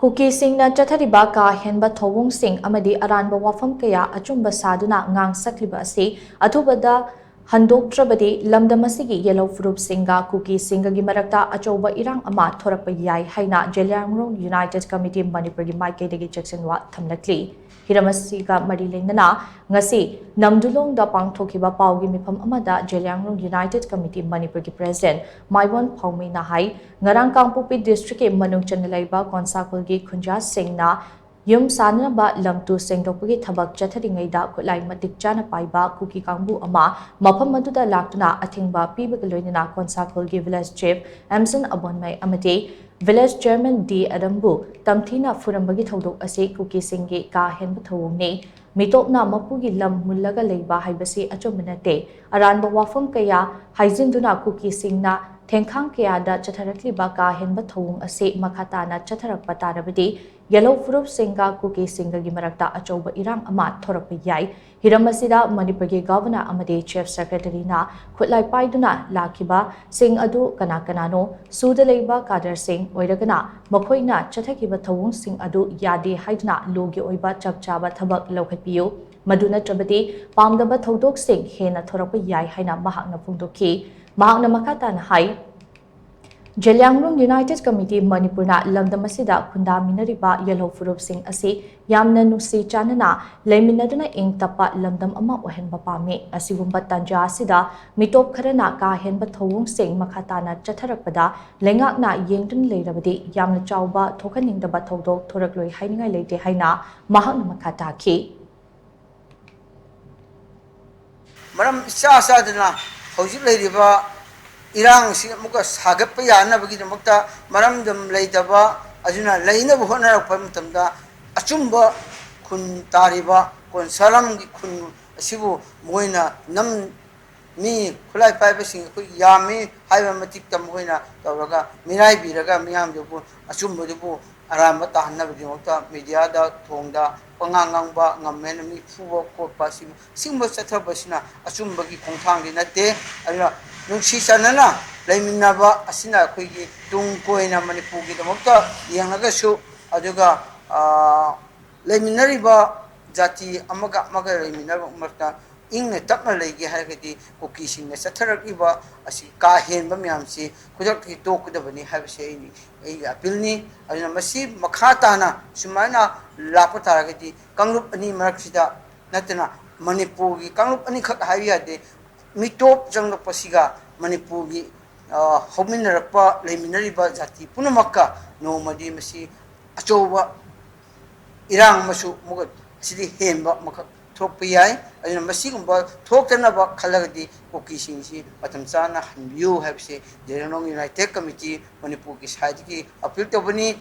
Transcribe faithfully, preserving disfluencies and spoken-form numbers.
ꯀꯨꯀꯤꯁꯤꯡꯅ ꯆꯠꯊꯔꯤꯕ ꯀꯥ ꯍꯦꯟꯕ ꯊꯧꯑꯣꯡꯁꯤꯡ ꯑꯃꯗꯤ ꯑꯔꯥꯟꯕ ꯋꯥꯐꯝ ꯀꯌꯥ ꯑꯆꯨꯝꯕ ꯁꯥꯗꯨꯅ ꯉꯥꯡ ꯁꯛꯂꯤꯕ ꯑꯁꯤ ꯑꯊꯨꯕꯗ ꯍꯟꯗꯣꯛꯇ꯭ꯔꯕꯗꯤ ꯂꯝꯗꯝ ꯑꯁꯤꯒꯤ ꯌꯦꯜꯍꯧ ꯐꯨꯔꯨꯞꯁꯤꯡꯒ ꯀꯨꯀꯤꯁꯤꯡꯒꯒꯤ ꯃꯔꯛꯇ ꯑꯆꯧꯕ ꯏꯔꯥꯡ ꯑꯃ ꯊꯣꯔꯛꯄ ꯌꯥꯏ ꯍꯥꯏꯅ ꯖꯦꯂꯤꯌꯥꯡꯔꯣꯡ ꯌꯨꯅꯥꯏꯇꯦꯗ ꯀꯃꯤꯇꯤ ꯃꯅꯤꯄꯨꯔꯒꯤ ꯃꯥꯏꯀꯩꯗꯒꯤ ꯆꯦꯛꯁꯤꯟꯋꯥ ꯊꯝꯂꯛꯂꯤ꯫ ꯍꯤꯔꯝ ꯑꯁꯤꯒ ꯃꯔꯤ ꯂꯩꯅꯅ ꯉꯁꯤ ꯅꯝꯗꯨꯂꯣꯡꯗ ꯄꯥꯡꯊꯣꯛꯈꯤꯕ ꯄꯥꯎꯒꯤ ꯃꯤꯐꯝ ꯑꯃꯗ ꯖꯦꯂꯤꯌꯥꯡꯔꯣꯡ ꯌꯨꯅꯥꯏꯇꯦꯗ ꯀꯃꯤꯇꯤ ꯃꯅꯤꯄꯨꯔꯒꯤ ꯄ꯭ꯔꯦꯁꯤꯗꯦꯟꯠ ꯃꯥꯏꯕꯣꯟ ꯐꯥꯎꯃꯩꯅ ꯍꯥꯏ, ꯉꯔꯥꯡ ꯀꯥꯡꯄꯣꯛꯄꯤ ꯗꯤꯁꯇ꯭ꯔꯤꯛꯀꯤ ꯃꯅꯨꯡ ꯆꯟꯅ ꯂꯩꯕ ꯀꯣꯟꯁꯥꯈꯨꯜꯒꯤ ꯈꯨꯟꯖꯥꯁꯤꯡꯅ ꯌꯨꯝ ꯁꯥꯅꯅꯕ ꯂꯝ ꯇꯨ ꯁꯦꯡꯗꯣꯛꯄꯒꯤ ꯊꯕꯛ ꯆꯠꯊꯔꯤꯉꯩꯗ ꯈꯨꯠꯂꯥꯏ ꯃꯇꯤꯛ ꯆꯥꯅ ꯄꯥꯏꯕ ꯀꯨꯀꯤ ꯀꯥꯡꯕꯨ ꯑꯃ ꯃꯐꯝ ꯑꯗꯨꯗ ꯂꯥꯛꯇꯨꯅ ꯑꯊꯤꯡꯕ ꯄꯤꯕꯒ ꯂꯣꯏꯅꯅ ꯀꯣꯟꯁꯥꯈꯨꯜꯒꯤ ꯚꯤꯂꯦꯖ ꯆꯤꯐ ꯑꯦꯝꯁꯟ ꯑꯕꯣꯟꯃꯩ ꯑꯃꯗꯤ ꯚꯤꯂꯦꯖ ꯆꯤꯌꯔꯃꯦꯟ ꯗꯤ ꯑꯗꯝꯕꯨ ꯇꯝꯊꯤꯅ ꯐꯨꯔꯝꯕꯒꯤ ꯊꯧꯗꯣꯛ ꯑꯁꯤ ꯀꯨꯀꯤꯁꯤꯡꯒꯤ ꯀꯥ ꯍꯦꯟꯕ ꯊꯧꯑꯣꯡꯅꯤ꯫ ꯃꯤꯇꯣꯞꯅ ꯃꯄꯨꯒꯤ ꯂꯝ ꯃꯨꯜꯂꯒ ꯂꯩꯕ ꯍꯥꯏꯕꯁꯤ ꯑꯆꯨꯝꯕ ꯅꯠꯇꯦ꯫ ꯑꯔꯥꯟꯕ ꯋꯥꯐꯝ ꯀꯌꯥ ꯍꯥꯏꯖꯤꯟꯗꯨꯅ ꯀꯨꯀꯤꯁꯤꯡꯅ ꯊꯦꯡꯈꯥꯡ ꯀꯌꯥꯗ ꯆꯠꯊꯔꯛꯂꯤꯕ ꯀꯥ ꯍꯦꯟꯕ ꯊꯧꯑꯣꯡ ꯑꯁꯤ ꯃꯈꯥ ꯇꯥꯅ ꯆꯠꯊꯔꯛꯄ ꯇꯥꯔꯕꯗꯤ ꯌꯦꯜꯍꯧ ꯐꯨꯔꯨꯞꯁꯤꯡꯒ ꯀꯨꯀꯤꯁꯤꯡꯒꯒꯤ ꯃꯔꯛꯇ ꯑꯆꯧꯕ ꯏꯔꯥꯡ ꯑꯃ ꯊꯣꯔꯛꯄ ꯌꯥꯏ꯫ ꯍꯤꯔꯝ ꯑꯁꯤꯗ ꯃꯅꯤꯄꯨꯔꯒꯤ ꯒꯚꯔꯅꯔ ꯑꯃꯗꯤ ꯆꯤꯐ ꯁꯦꯀ꯭ꯔꯦꯇꯔꯤꯅ ꯈꯨꯠꯂꯥꯏ ꯄꯥꯏꯗꯨꯅ ꯂꯥꯛꯈꯤꯕꯁꯤꯡ ꯑꯗꯨ ꯀꯅꯥ ꯀꯅꯥꯅꯣ? ꯁꯨꯗ ꯂꯩꯕ ꯀꯥꯗꯔꯁꯤꯡ ꯑꯣꯏꯔꯒꯅ ꯃꯈꯣꯏꯅ ꯆꯠꯊꯈꯤꯕ ꯊꯧꯑꯣꯡꯁꯤꯡ ꯑꯗꯨ ꯌꯥꯗꯦ ꯍꯥꯏꯗꯨꯅ ꯂꯣꯒꯤ ꯑꯣꯏꯕ ꯆꯞ ꯆꯥꯕ ꯊꯕꯛ ꯂꯧꯈꯠꯄꯤꯌꯨ꯫ ꯃꯗꯨ ꯅꯠꯇ꯭ꯔꯕꯗꯤ ꯄꯥꯝꯗꯕ ꯊꯧꯗꯣꯛꯁꯤꯡ ꯍꯦꯟꯅ ꯊꯣꯔꯛꯄ ꯌꯥꯏ ꯍꯥꯏꯅ ꯃꯍꯥꯛꯅ ꯐꯣꯡꯗꯣꯛꯈꯤ꯫ ꯃꯍꯥꯛꯅ ꯃꯈꯥ ꯇꯥꯅ ꯍꯥꯏ, ꯖꯦꯂꯤꯌꯥꯡꯔꯣꯡ ꯌꯨꯅꯥꯏꯇꯦꯗ ꯀꯃꯤꯇꯤ ꯃꯅꯤꯄꯨꯔꯅ ꯂꯝꯗꯝ ꯑꯁꯤꯗ ꯈꯨꯟꯗꯥꯃꯤꯟꯅꯔꯤꯕ ꯌꯦꯜꯍꯧ ꯐꯨꯔꯨꯞꯁꯤꯡ ꯑꯁꯤ ꯌꯥꯝꯅ ꯅꯨꯡꯁꯤ ꯆꯥꯟꯅꯅ ꯂꯩꯃꯤꯟꯅꯗꯨꯅ ꯏꯪ ꯇꯞꯄ ꯂꯝꯗꯝ ꯑꯃ ꯑꯣꯏꯍꯟꯕ ꯄꯥꯝꯃꯤ꯫ ꯑꯁꯤꯒꯨꯝꯕ ꯇꯥꯟꯖꯥ ꯑꯁꯤꯗ ꯃꯤꯇꯣꯞ ꯈꯔꯅ ꯀꯥ ꯍꯦꯟꯕ ꯊꯧꯑꯣꯡꯁꯤꯡ ꯃꯈꯥ ꯇꯥꯅ ꯆꯠꯊꯔꯛꯄꯗ ꯂꯩꯉꯥꯛꯅ ꯌꯦꯡꯗꯨꯅ ꯂꯩꯔꯕꯗꯤ ꯌꯥꯝꯅ ꯆꯥꯎꯕ ꯊꯣꯛꯍꯟꯅꯤꯡꯗꯕ ꯊꯧꯗꯣꯛ ꯊꯣꯔꯛꯂꯣꯏ ꯍꯥꯏꯅꯤꯡꯉꯥꯏ ꯂꯩꯇꯦ ꯍꯥꯏꯅ ꯃꯍꯥꯛꯅ ꯃꯈꯥ ꯇꯥꯈꯤ꯫ ꯃꯔꯝ ꯏꯆꯥ ꯆꯥꯗꯅ ꯍꯧꯖꯤꯛ ꯂꯩꯔꯤꯕ ꯏꯔꯥꯡ ꯑꯁꯤ ꯑꯃꯨꯛꯀ ꯁꯥꯒꯠꯄ ꯌꯥꯅꯕꯒꯤꯗꯃꯛꯇ ꯃꯔꯝꯗꯝ ꯂꯩꯇꯕ ꯑꯗꯨꯅ ꯂꯩꯅꯕ ꯍꯣꯠꯅꯔꯛꯄ ꯃꯇꯝꯗ ꯑꯆꯨꯝꯕ ꯈꯨꯟ ꯇꯥꯔꯤꯕ ꯀꯣꯟꯁꯥꯂꯝꯒꯤ ꯈꯨꯟ ꯑꯁꯤꯕꯨ ꯃꯣꯏꯅ ꯅꯝ ꯃꯤ ꯈꯨꯠꯂꯥꯏ ꯄꯥꯏꯕꯁꯤꯡ ꯑꯩꯈꯣꯏ ꯌꯥꯝꯃꯤ ꯍꯥꯏꯕ ꯃꯇꯤꯛꯇ ꯃꯈꯣꯏꯅ ꯇꯧꯔꯒ ꯃꯤꯔꯥꯏꯕꯤꯔꯒ ꯃꯤꯌꯥꯝꯗꯨꯕꯨ ꯑꯆꯨꯝꯕꯗꯨꯕꯨ ꯑꯔꯥꯟꯕ ꯇꯥꯍꯟꯅꯕꯒꯤꯗꯃꯛꯇ ꯃꯦꯗꯤꯌꯥꯗ ꯊꯣꯡꯗ ꯄꯉꯥꯡ ꯉꯥꯡꯕ ꯉꯝꯃꯦꯅ ꯃꯤ ꯐꯨꯕ ꯈꯣꯠꯄ ꯑꯁꯤ ꯁꯤꯒꯨꯝꯕ ꯆꯠꯊꯕꯁꯤꯅ ꯑꯆꯨꯝꯕꯒꯤ ꯈꯣꯡꯊꯥꯡꯗꯤ ꯅꯠꯇꯦ꯫ ꯑꯗꯨꯅ ꯅꯨꯡꯁꯤ ꯆꯥꯟꯅꯅ ꯂꯩꯃꯤꯟꯅꯕ ꯑꯁꯤꯅ ꯑꯩꯈꯣꯏꯒꯤ ꯇꯨꯡ ꯀꯣꯏꯅ ꯃꯅꯤꯄꯨꯔꯒꯤꯗꯃꯛꯇ ꯌꯦꯡꯂꯒꯁꯨ ꯑꯗꯨꯒ ꯂꯩꯃꯤꯟꯅꯔꯤꯕ ꯖꯥꯇꯤ ꯑꯃꯒ ꯑꯃꯒ ꯂꯩꯃꯤꯟꯅꯕ ꯃꯔꯛꯇ ꯏꯪꯅ ꯇꯞꯅ ꯂꯩꯒꯦ ꯍꯥꯏꯔꯒꯗꯤ ꯀꯨꯀꯤꯁꯤꯡꯅ ꯆꯠꯊꯔꯛꯂꯤꯕ ꯑꯁꯤ ꯀꯥ ꯍꯦꯟꯕ ꯃꯌꯥꯝꯁꯤ ꯈꯨꯗꯛꯇꯒꯤ ꯇꯣꯛꯀꯗꯕꯅꯤ ꯍꯥꯏꯕꯁꯤ ꯑꯩꯒꯤ ꯑꯄꯤꯜꯅꯤ꯫ ꯑꯗꯨꯅ ꯃꯁꯤ ꯃꯈꯥ ꯇꯥꯅ ꯁꯨꯃꯥꯏꯅ ꯂꯥꯛꯄ ꯇꯥꯔꯒꯗꯤ ꯀꯥꯡꯂꯨꯞ ꯑꯅꯤ ꯃꯔꯛꯁꯤꯗ ꯅꯠꯇꯅ ꯃꯅꯤꯄꯨꯔꯒꯤ ꯀꯥꯡꯂꯨꯞ ꯑꯅꯤꯈꯛ ꯍꯥꯏꯕ ꯌꯥꯗꯦ, ꯃꯤꯇꯣꯞ ꯆꯪꯂꯛꯄꯁꯤꯒ ꯃꯅꯤꯄꯨꯔꯒꯤ ꯍꯧꯃꯤꯟꯅꯔꯛꯄ ꯂꯩꯃꯤꯟꯅꯔꯤꯕ ꯖꯥꯇꯤ ꯄꯨꯝꯅꯃꯛꯀ ꯅꯣꯡꯃꯗꯤ ꯃꯁꯤ ꯑꯆꯧꯕ ꯏꯔꯥꯡ ꯑꯃꯁꯨ ꯑꯃꯨꯛꯀ ꯑꯁꯤꯗꯤ ꯍꯦꯟꯕ ꯑꯃꯈꯛ ꯊꯣꯛꯄ ꯌꯥꯏ꯫ ꯑꯗꯨꯅ ꯃꯁꯤꯒꯨꯝꯕ ꯊꯣꯛꯇꯅꯕ ꯈꯜꯂꯒꯗꯤ ꯀꯨꯀꯤꯁꯤꯡꯁꯤ ꯃꯇꯝ ꯆꯥꯅ ꯍꯟꯕꯤꯌꯨ ꯍꯥꯏꯕꯁꯤ ꯖꯦꯔꯣꯅꯣꯡ ꯌꯨꯅꯥꯏꯇꯦꯠ ꯀꯃꯤꯇꯤ ꯃꯅꯤꯄꯨꯔꯒꯤ ꯁꯥꯏꯠꯇꯒꯤ ꯑꯄꯤꯜ ꯇꯧꯕꯅꯤ꯫